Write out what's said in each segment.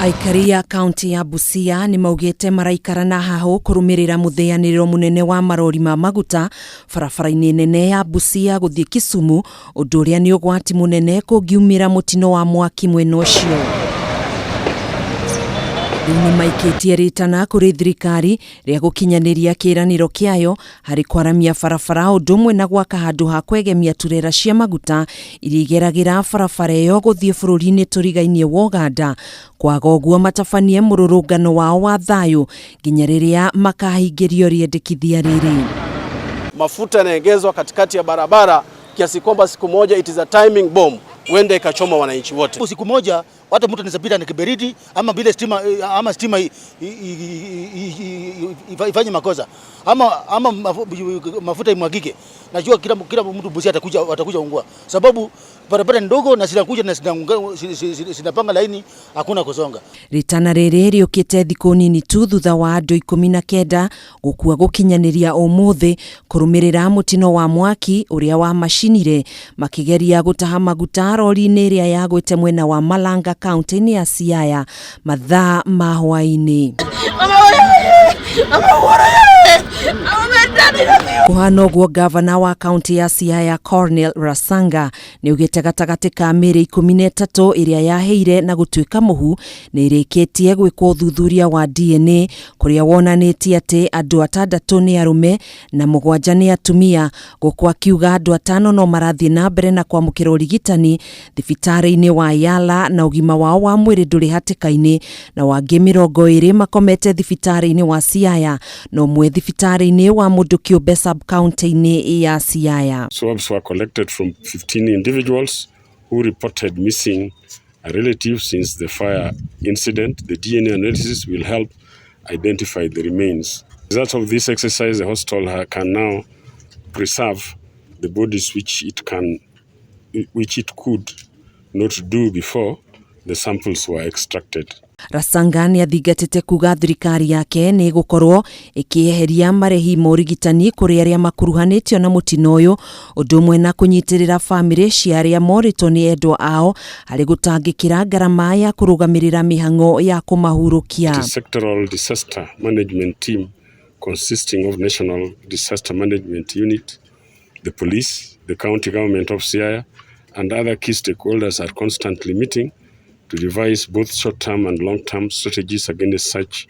Aikari a kaunti ya Busia nĩ maugĩte maraikara na hahũ kũrũmĩrĩra mũthĩanĩrĩro mũnene wa marori ma maguta barabara-inĩ nene ya Busia gũthiĩ Kisumu, ũndũ ũrĩa nĩ ũgwati mũnene kũngiumĩra mũtino wa mwaki mwena ũcio. Rĩu nĩ maikĩtie rĩtana kũrĩ thirikari rĩa gũkinyanĩria kĩĩranĩro kĩayo harĩ kwaramia barabara ũndũ ũmwe na gwaka handũ ha kwegemia turera cia maguta iria igeragĩra barabara ĩyo gũthiĩ bũrũri-inĩ tũrigainie wa Ũganda, kwaga ũguo matabanie mũrũrũngano wao wa thayũ nginya rĩrĩa makahingĩrio rĩendekithia rĩrĩ. Mafuta yanaegezwa katikati ya barabara kiasi kwamba siku moja it is a timing bomb, huenda ikachoma wananchi wote. Siku moja hata mtu anaweza pita na kiberiti ama bila stima ama stima ifanye makosa ama mafuta imwagike. Najua kila mtu Busia atakuja ungua, sababu barabara ni ndogo na zinakuja na zinapanga laini, hakuna kusonga. Ritana rĩrĩ rĩũkĩte thikũ nini tu thutha wa andũ 19 gũkua gũkinyanĩria ũmũthĩ kũrũmĩrĩra mũtino wa mwaki ũrĩa wamacinire makĩgeria gũtaha maguta rori-inĩ ĩrĩa yagwĩte mwena wa Malanga kaunti-inĩ ya Siaya mathaa ma hwaĩ-inĩ. Kũhana ũguo gavana wa kaunti ya Siaya Cornel Rasanga nĩ augĩte gatagatĩ ka mĩĩrĩ 13 ĩrĩa yahĩire na gũtuĩka mũhu nĩ ĩrĩkĩtie gwĩkwo ũthuthuria wa DNA kũrĩa wonanĩtie atĩ andũ 6 nĩ arũme na 7 nĩ atumia, gũkũ akiuga andũ 5 no marathiĩ na mbere na kwamũkĩra ũrigitani thibitarĩ-inĩ wa Yala na ũgima wao wa mwĩrĩ ndũrĩ hatĩka-inĩ, na wangĩ 20 makomete thibitarĩ-inĩ wa Siaya na ũmwe thibitarĩ-inĩ wa mũndũ kĩũmbe sub-county-inĩ ya Siaya. Swabs were collected from 15 individuals who reported missing a relative since the fire incident. The DNA analysis will help identify the remains. Result of this exercise, the hospital can now preserve the bodies which it could not do before the samples were extracted. Rasanga nĩ athingatĩte kuga thirikari yake nĩ ĩgũkorwo ĩkĩeheria marĩhi ma ũrigitani kũrĩ arĩa makuruhanĩtio na mũtino ũyũ, ũndũ ũmwe na kũnyitĩrĩra bamĩrĩ cia arĩa morĩtwo nĩ endwa ao harĩ gũtangĩkĩra ngarama ya kũrũgamĩrĩra mĩhang'o ya kũmahurũkia. The sectoral disaster management team consisting of National Disaster Management Unit, the police, the county government of Siaya, and other key stakeholders are constantly meeting to devise both short-term and long-term strategies against such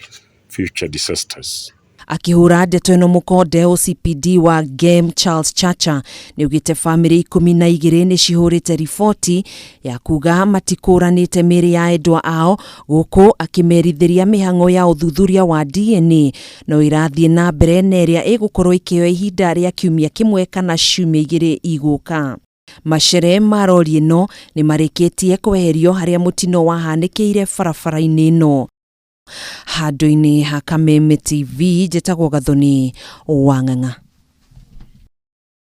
future disasters. Akĩhũra ndeto ĩno mũkonde, OCPD wa Gem Charles Chacha nĩ augĩte bamĩrĩ 12 nĩ cihũrĩte riboti ya kuga matikũranĩte mĩĩrĩ ya endwa ao, gũkũ akĩmerithĩria mĩhang'o ya ũthuthuria wa DNA no ĩrathiĩ na mbere na ĩrĩa ĩgũkorwo ĩkĩoya ihinda rĩa kiumia kĩmwe kana ciumia 2 igũka. Macere ma rori ĩno nĩ marĩkĩtie kweherio harĩa mũtino wahanĩkĩire barabara-inĩ ĩno. Handũ-inĩ ha Kameme TV, njĩtagwo Gathoni wa Ng'ang'a.